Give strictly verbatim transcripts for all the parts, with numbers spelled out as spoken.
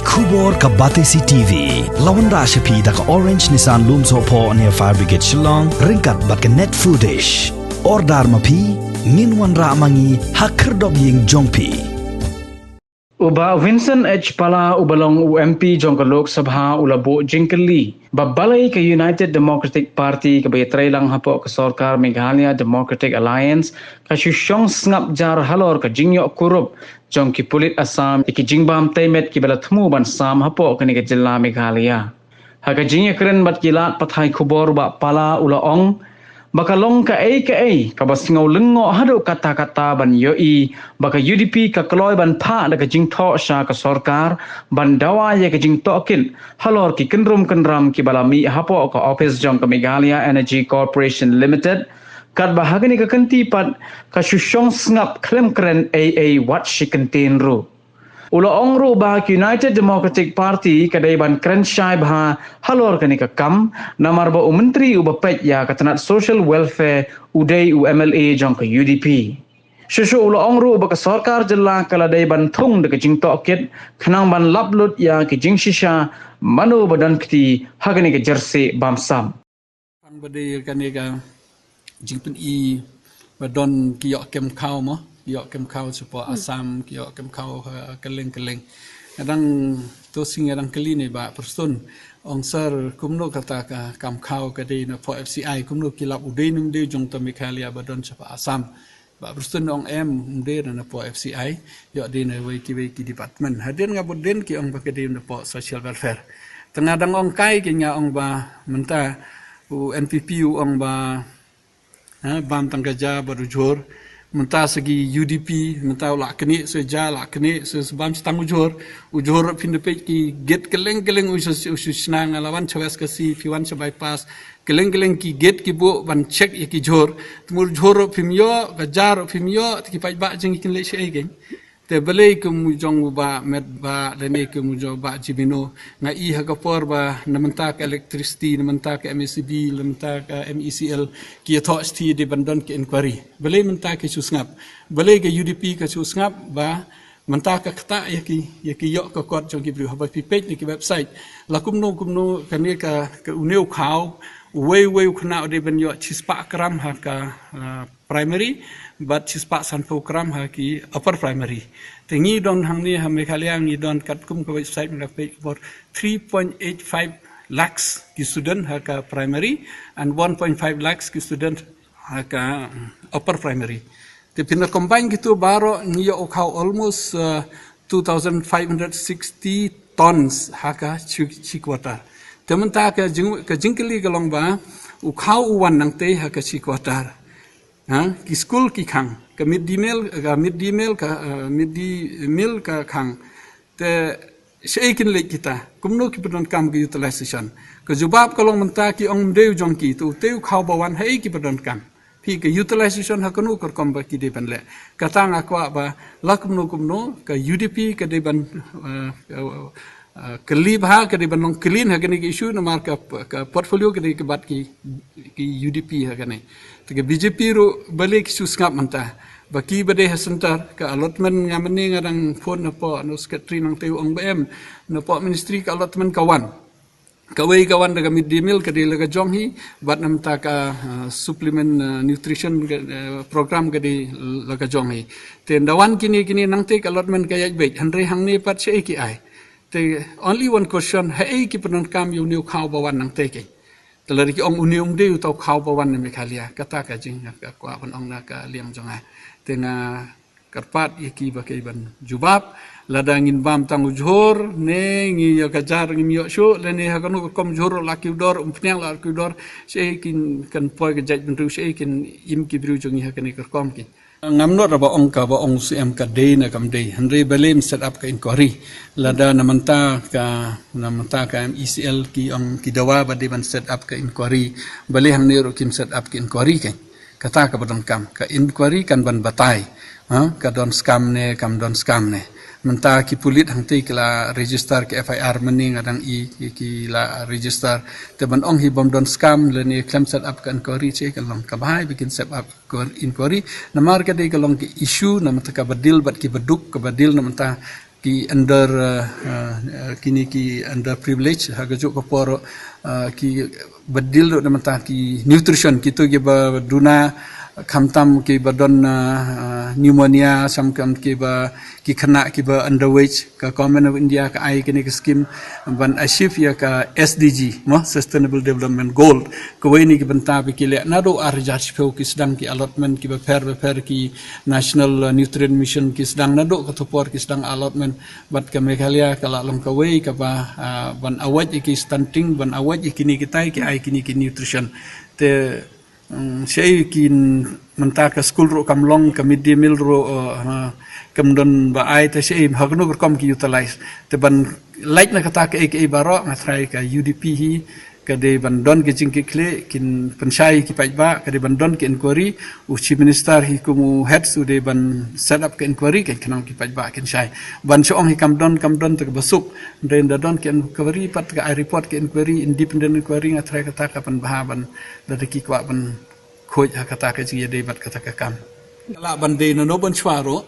Khubor ka Batesi T V la wanrah sha phi da ka Orange Nissan Lumsohphoh near Fire Brigade Shillong ryngkat bad ka Net Foodish. Order ma phi, ngin wanrah ma ngi ha khyrdop ïing jong phi. U Bah Vincent H Pala uba long u M P jong ka Lok Sabha u la buh jingkylli ba balei ka United Democratic Party kaba ïatreilang hapoh ka sorkar Meghalaya Democratic Alliance ka shu shong sngap jar halor ka jingïoh kurup jong ki pulit Assam ïa ki jingbam tei met kiba la thmu ban sam hapoh kane ka jylla Meghalaya. Ha ka jingïakren bad ki lad pathai khubor, Bah Pala u la ong ba ka long kaei kaei kaba sngew lyngngoh haduh katta katta ban ïohi ba ka U D P ka kloi ban phah da ka jingthoh sha ka sorkar ban dawa ïa ka jingtohkit halor ki kynrum kynram kiba la mih hapoh ka ophis jong ka Meghalaya Energy Corporation Limited, katba ha kane ka kynti pat ka shu shong sngap khlem kren ei ei wat shi kyntien ruh. U la ong ruh ba ka United Democratic Party ka dei ban kren shai bha halor kane ka kam, namar ba u Myntri uba peit ïa ka tnat Social Welfare u dei u M L A jong ka U D P. Shuh shuh u la ong ruh ba ka sorkar jylla ka la dei ban thung da ka jingtohkit khnang ban lap lut ïa ka jingshisha mano ba don kti ha kane ka jingïaseng bamsap. Tang ba dei kane ka jingpyni ba don ki ïoh kem khaw mo, ki ïoh kem khaw shapoh Assam, ki ïoh kem khaw ha kylleng kylleng. Nga dang to sing nga dang kylli ne Bah Prestone, ong sir kumno kata ka kam khaw ka dei napoh F C I, kumno ki lap, u dei ne ym dei jong ta Meghalaya ba don shapoh Assam. Bah Prestone ong em, ym dei napoh F C I, ïoh dei na wei ki wei ki department. Hadien nga bud dien ki ong ba ka dei napoh Social Welfare. Te nga dang ong kai ki, nga ong ba mynta u N P P u ong ba, ha, bam tang ka ja bad u jhur. Mynta sa ki U D P, mynta u la knieh sa ja, la knieh sa bam sa tang u jhur. U jhur phin da peit ki gate kylleng kylleng u shu, u shu shna, nga la wan sha West Khasi, phi wan sha bypass. Kylleng kylleng ki gate ki buh ban check ïa ki jhur. Te mut jhur ruh phim ïoh, ka ja ruh phim ïoh, te ki paidbah jong ngi kin leh shaei kein. Te balei kum u jong u Bah Metbah lane kum u jong u Bah Jemino, nga i ha ka por ba na mynta ka electricity, na mynta ka M A C B, na mynta ka M E C L, ki ïathoh shithi dei ban don ka inquiry. Balei mynta ki shu sngap? Balei ka U D P ka shu sngap ba mynta ka ktah ïa ki, ïa ki ïoh ka kot jong ki briew. Haba phi peit na ki website, la kumno kumno kane ka, ka une u khaw, uwei uwei u khynnah u dei ban ïoh shispah gram ha ka, ah, primary, bad shispah sanphew gram ha ki upper primary. Te ngi don hangne ha Meghalaya ngi don katkum ka website ngi la peit bor three point eight five lakhs ki student ha ka primary and one point five lakhs ki student ha ka, mm, upper primary. Te phin da combine kito baroh ngi ïoh u khaw almost, uh, two thousand five hundred sixty tons ha ka shi, shi quarter. Te mynta ka jing, ka jingkylli ka long ba u khaw u wan nangtei ha ka shi quarter. Ha, ki skul ki khang, ka midday meal, ka midday meal ka, uh, midday meal ka khang. Te shaei kin leit kita, kumno ki pyndonkam ka utilization? Ka jubab ka long mynta ki ong ym dei u jong ki, te utei u khaw ba wan haei ki pyndonkam? Phi, ka utilization ha kano ka rukom ba ki dei ban leh? Kata nga kwah ba la kumno kumno ka U D P ka dei ban, eh, eh, eh, kylli bha, ka dei ban long clean ha kane ka issue, namar ka, ka portfolio ka dei ka bad ki, ki U D P ha kane. Te ka B J P ruh balei ki shu sngap mynta? Ba ki ba dei ha centre, ka allotment nga mynne nga dang phone napoh, na u secretary nangtei u ong ba em, napoh ministry ka allotment ka wan. Kawei ka wan da ka midday meal ka dei la ka jong hi, bad na mynta ka, uh, supplement, uh, nutrition ka, uh, program ka dei la ka jong hi. Te ynda wan kine kine nangtei ka allotment ka ïaid beit, hynrei hangne pat shaei ki ai? Te only one question, haei ki pyndonkam ïa une u khaw ba wan nangtei kein? Te lada ki ong une ym dei uta u khaw ba wan na Meghalaya, kata ka jing, ka kwah ban ong na ka liang jong nga. Te nga kyrpad ïa ki ba ki ban jubab, lada ngin bam tang u jhur, ne ngi ïa ka jar ngim ïoh shuh, lane ha kano ka rukom jhur la ki u dor, umphniang la ki u dor, shaei kin kan poi ka jaitbynriew, shaei kin im ki briew jong ngi ha kane ka rukom ki. Ngam nud ra ba ong ka, ba ong u C M ka dei ne kam dei, hynrei balei ym set up ka inquiry. Lada na mynta ka, na mynta ka M E C L ki ong ki dawa ba dei ban set up ka inquiry, balei hangne ruh kim set up ka inquiry kein? Kata kaba donkam. Ka inquiry kan ban batai, ha, ka don scam ne kam don scam ne. Mynta ki pulit hangtei ki la register ka F I R, mynne nga dang i ki, ki la register. Te ban ong hi bym don scam lane khlem set up ka inquiry, shaei kan long? Ka bha hi ba kin set up ka inquiry. Namar ka dei ka long ka issue na mynta kaba deal bad kiba duk, kaba deal na mynta ki under, uh, uh, kini ki underprivileged ha ka juh ka por, uh, ki ba deal ruh na mynta ki nutrition, kito ki ba duna khamtam ki ba don, uh, uh, pneumonia, sam kam ki ba ki khynnah ki ba underweight, ka Government of India ka ai kini ki scheme ban achieve ïa ka S D G mo, Sustainable Development Goal. Kawei na ki bynta ba ki leh naduh ar hajar shiphew ki sdang ki allotment ki ba pher ba pher, ki National, uh, Nutrient Mission ki sdang naduh kato por ki sdang allotment. Bad ka Meghalaya ka la long kawei kaba, ah, ban avoid ïa ki stunting, ban avoid ïa kini kitai, ki ai kini ki nutrition. Te, mm, shaei ki mynta ka skul ruh kam long, ka midday meal ruh, uh, uh, kam don ba ai, te shaei ha kano ka rukom ki utilize. Te ban lait na kata kaei kaei baroh nga tharai ka U D P hi ka dei ban don ka jingkitkhlieh, kin pynshai ki paidbah, ka dei ban don ka inquiry, u Chief Minister hi kum u head u dei ban set up ka inquiry, kan khnang ki paidbah kin shai. Ban shu ong hi kam don, kam don te kaba suk. Dei nda don ka inquiry pat, ka ai report ka inquiry, independent inquiry, nga tharai kata ka pynbha ban, lada ki kwah ban khuid ha kata ka jingïadei bad kata ka kam. Ka lah ban dei nano ban shuwa ruh,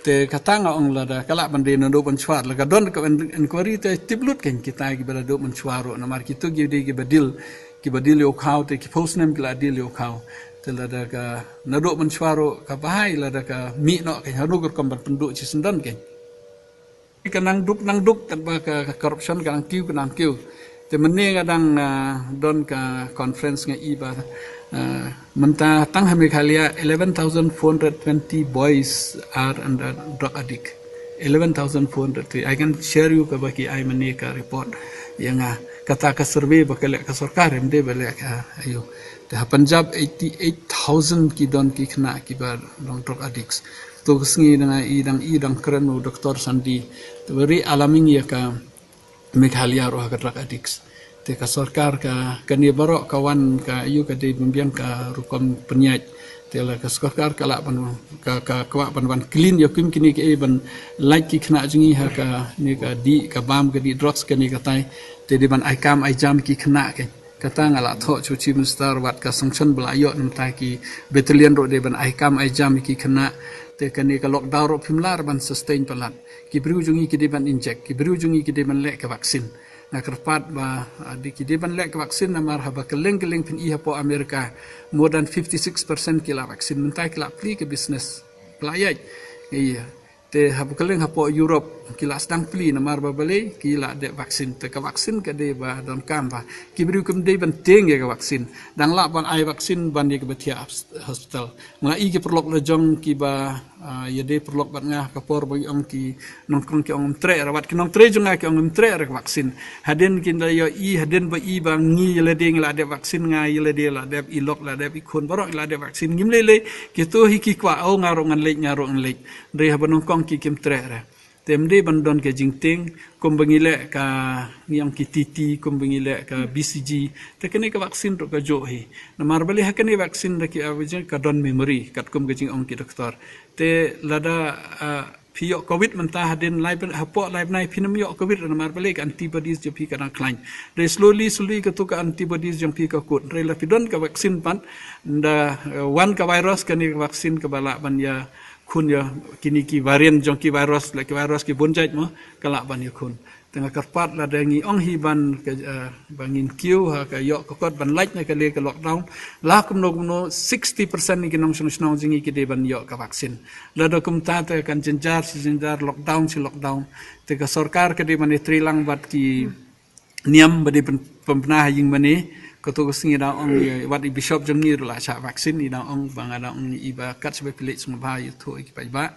te kata nga ong lada ka lah ban dei nano ban shuwa, lada ka don ka in-, inquiry te tip lut kan kita ki ba la duh ban shuwa ruh, namar kito ki dei ki ba deal, ki ba deal ïa u khaw, te ki phew snem ki la deal ïa u khaw. Te lada ka naduh ban shuwa ruh ka bha hi, lada ka mih noh kan hanu ka rukom ban pynduh shi syndon kan. Ka nang duk, nang duk, katba ka, ka corruption ka nang kiew, ka nang kiew. Te mynne nga dang, ah, don ka conference nga i ba, ah, mynta tang ha Meghalaya eleven thousand four hundred twenty boys are under drug addict. Eleven thousand four hundred. I can share you kaba ki ai mynne ka report ïa nga. Kata ka survey ba ka leh ka sorkar, em dei ba leh ka, aiu. Te ha Punjab eighty-eight thousand ki don ki khynnah ki ba long drug addicts. To ka sngi dang i, dang i, dang kren u Doctor Sandi. Te very alarming ïa ka Meghalaya ruh ha ka drug addicts. Te ka sorkar ka, kane baroh ka wan ka, aiu, ka dei ban biang ka rukom pynïaid. Te la ka sorkar ka lah ban, ka, ka kwah ban, ban clean ïa kim kine kiei, ban lait ki khynnah jong ngi ha kane ka dih ka bam, ka dih drugs, kane katai. Te dei ban ai kam ai jam ki khynnah kan. Kata nga la thoh sha u Chief Minister, wat ka sanction ba la ïoh na mynta, ki battalion ruh dei ban ai kam ai jam ki khynnah. Te kane ka lockdown ruh phim lah ban sustain palat. Ki briew jong ngi ki dei ban inject, ki briew jong ngi ki dei ban leh ka vaccine. Nga kyrpad ba, ah, dei ki dei ban leh ka vaccine, namar haba kylleng kylleng phin i hapoh America, more than fifty-six percent ki la vaccine, mynta ki la plie ka business. Ki la ïaid. Ïa. Te haba kylleng hapoh Europe ki la sdang plie, namar ba balei, ki la dep vaccine. Te ka vaccine ka dei ba donkam ba ki briew kim dei ban tieng ïa ka vaccine. Dang lah ban ai vaccine ban ïa ka ba thiah hos-, hospital. Nga i ki paralok la jong ki ba, ah, ïadei paralok bad nga, ka por ba ngi ong ki nongkrong ki ong ym treh re, wat ki nongtrei jong nga ki ong ym treh re ka vaccine. Hadien kin da ïoh i, hadien ba i ba ngi ïa lade ngi la dep vaccine, nga ïa lade la dep, i lok la dep, i khun baroh la dep vaccine. Ngim lei lei, kito hi ki kwah, oh, nga ruh ngan leit, nga ruh ngan leit. Hynrei haba nongkrong ki kim treh re. Te ym dei ban don ka jingtieng, kumba ngi leh ka, ngi ong ki T T, kumba ngi leh ka B C G. Te kane ka vaccine ruh ka juh hi. Namar balei, ha kane vaccine da ki, ah, ka don memory, katkum ka jingong ki doktor. Te lada, ah, phi ïoh covid mynta, hadien lai bnai, hapoh lai bnai phin ym ïoh covid, namar balei, ka antibodies jong phi ka dang khlaiñ. Dei slowly slowly kato ka antibodies jong phi ka kut. Hynrei la phi don ka vaccine pat, da, eh, wan ka virus, kane ka vaccine kaba lah ban ïa khun ïa kine ki variant jong ki virus, la ki virus ki bun jait mo, ka lah ban ïa khun. Te nga kyrpad lada ngi ong hi ban ka, eh, ba ngin kiew ha ka ïoh ka kot ban lait na ka liang ka lockdown. La kumno kumno sixty percent na ki nongshong shnong jong ngi ki dei ban ïoh ka vaccine. Lada kumta te kan jynjar shi jynjar, lockdown shi lockdown. Te ka sorkar ka dei ban ïatrei lang bad ki niam ba dei pyn-, pynbna ha ïing mane. Kato ka sngi da ong, eh, wat i bishop jong ngi ruh la shah vaccine, i da ong ba nga da ong i ba kat shaba phi leit sngewbha ïathuh ïa ki paidbah.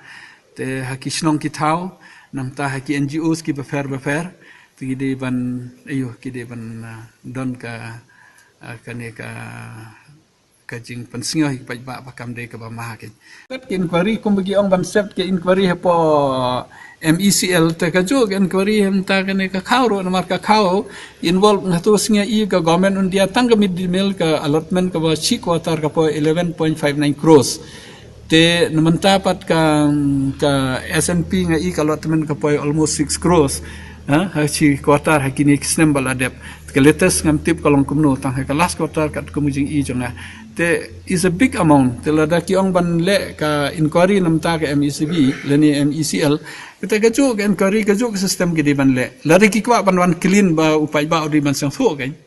Te ha ki shnong ki thaw, nangta ha ki N G Os ki bapher bapher, te ki dei ban, aiu, ki dei ban, ah, don ka, ah, kane ka, ka jingpynsngew ïa ki paidbah ba kam dei kaba ma ha ki. Kat ki inquiry, kumba ki ong ban set ki inquiry hapoh M E C L, te ka juh ki inquiry mynta kane ka khaw ruh, namar ka khaw involve, nga tu sngew i ka Government India tang ka midday meal ka allotment kaba shi quarter ka poi eleven point five nine crores. Te na mynta pat ka, ka S N P nga i ka allotment ka poi almost six crores. Ha, ha shi quarter ha kine ki snem ba la dep. Ka latest ngam tip ka long kumno, tang ha ka last quarter katkum ka jing i jong nga. Te is a big amount. Te lada ki ong ban leh ka inquiry namar ka M E C B lane M E C L, kata ka juh ka inquiry, ka juh ka system ki dei ban leh. Lada ki kwah ban wan clean ba u paidbah u dei ban sngewthuh kein,